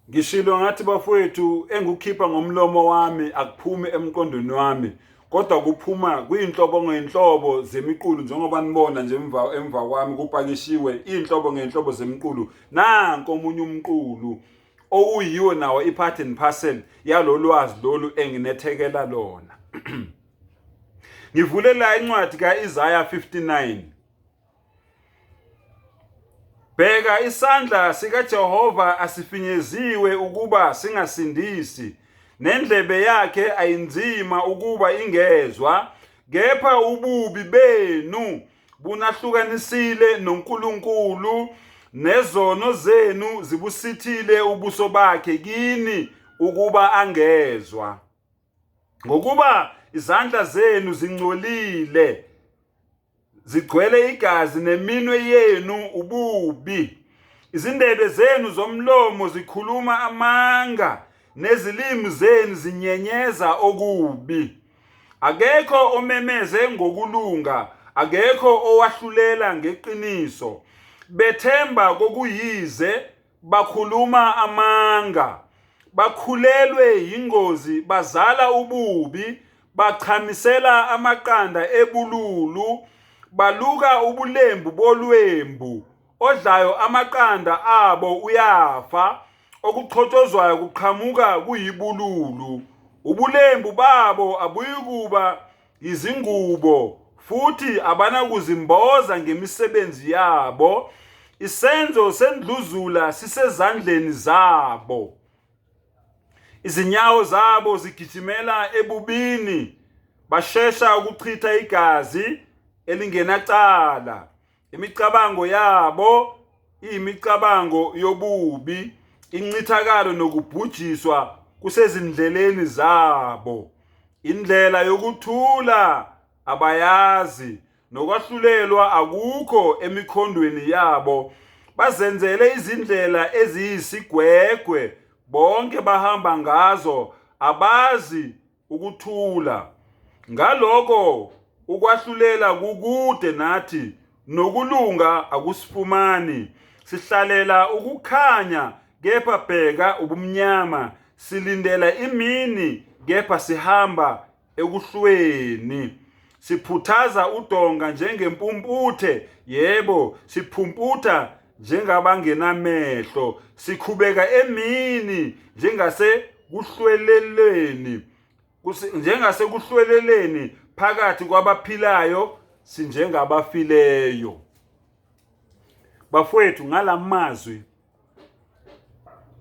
Ngishilo ngathi bafowethu engukhipha ngomlomo wami akuphumi emqondweni wami kodwa kuphuma kwinhlobo ngenhlobo zemiqulu njengoba nibona nje emva emva kwami kupakishiwe inhlobo ngenhlobo zemiqulu nanko omunye umqulu owuyiwo nawo i-part and parcel yalolwazi lolu enginethekela lona. Ngivule la incwadi ka-Isaya 59. Bheka isandla sikaJehova asifinyeziwe ukuba singasindisi, nendlebe yakhe ayinzima ukuba ingezwa, kepha ububi benu bunahlukanisile noNkulunkulu, nezono zenu zibusithile ubuso bakhe kini ukuba angezwa. Ngokuba izandla zenu zingcolile, zigcwele igazi neminwe yenu ububi. Izindebe zenu zomlomo zikhuluma amanga, nezilimi zenu zinyenyeza okubi. Akekho omemeze ngokulunga, akekho owahlulela ngeqiniso. Bethemba kokuyize, bakhuluma amanga. Bakhulelwe yingozi, bazala ububi, bachamisela amaqanda ebululu, baluka ubulembu bolwembu. Odlayo amaqanda abo uyafa, okuchotshozwayo kuqhamuka kuyibululu. Ubulembu babo abuyikuba yizingubo, futhi abanakuzimboza ngemisebenzi yabo. Isenzo sendluzula sisezandleni zabo. Izinyawo zabo zigijimela ebubini, bashesha ukuchitha igazi elingenacala. Imicabango yabo iyimicabango yobubi, incithakalo nokubhujiswa kusezindleleni zabo. Indlela yokuthula abayazi, nokwahlulelwa akukho emikhondweni yabo. Bazenzele izindlela eziyisigwegwe, bonke bahamba ngazo, abazi ukuthula. Ngalokho ukwahlulela kukude nathi, nokulunga akusifumani. Sihlalela ukukhanya, kepha bheka ubumnyama, silindela imini, kepha sihamba ekuhlweni. Siphuthaza udonga njengempumputhe, yebo, siphumputha njengabangenamehlo, sikhubeka emini njengasekuhlweleleni, njengasekuhlweleleni phakathi kwabaphilayo sinjengabafileyo. Bafowethu, ngalamazwi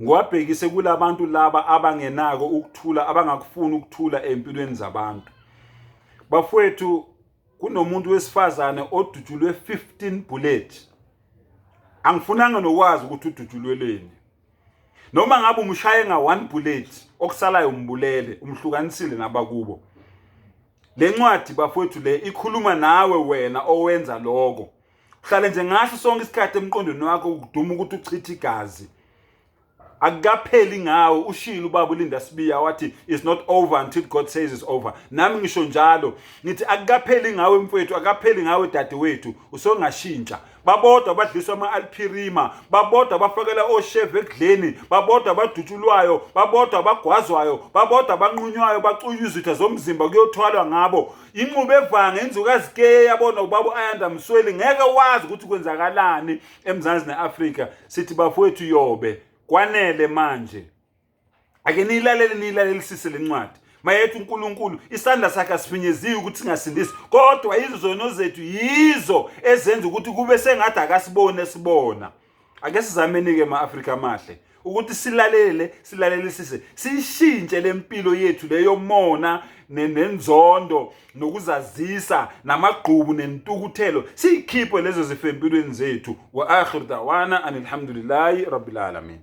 ngiwabhekise kulabantu laba abangenako ukuthula, abangakufuni ukuthula empilweni zabantu. Bafowethu, kunomuntu wesifazane odutshulwe 15 bullet. Angifunanga nokwazi ukuthi udutshulweleni. Noma ngabe umshaye nga one bullet, okusalayo umbulele, umhlukanisile nabakubo. Le ncwadi bafowethu le ikhuluma nawe wena owenza lokho. Uhlale nje ngaso sonke isikhathi emqondweni wakho ukuduma ukuthi uchithe igazi. Akukapheli ngawe, ushilo ubaba uLinda Sibiya wathi it's not over until God says it's over. Nami ngisho njalo, ngithi akukapheli ngawe mfowethu, akapheli ngawe dadewethu, usongashintsha. Babodwa abadliswa ama-alphirima, babodwa abafakela oshevu ekudleni, babodwa abadutshulwayo, babodwa abagwazwayo, babodwa abanqunywayo, bacuywa izitha zomzimba kuyothwalwa ngabo. Inqubo evanga inzukazikeye yabona ubaba u-Ayanda Msweli, ngeke wazi ukuthi kwenzakalani eMzansi ne-Afrika. Sithi bafowethu yobe kwanele manje, ake niyilalele, niyilalelisise le ncwadi. Mayethi uNkulunkulu isandla sakhe asifinyeziwe ukuthi singasindisi, kodwa izono zethu yizo ezenza ukuthi kube sengathi akasibone esibona. Ake sizameni-ke ma-Afrika amahle ukuthi silalele, silalelisise, siyishintshe le mpilo yethu leyo mona nenzondo nokuzazisa namagqubu nentukuthelo, siyikhiphe lezo zifo empilweni zethu. Wa akhir dawana anilhamdulillahi rabbil alamin.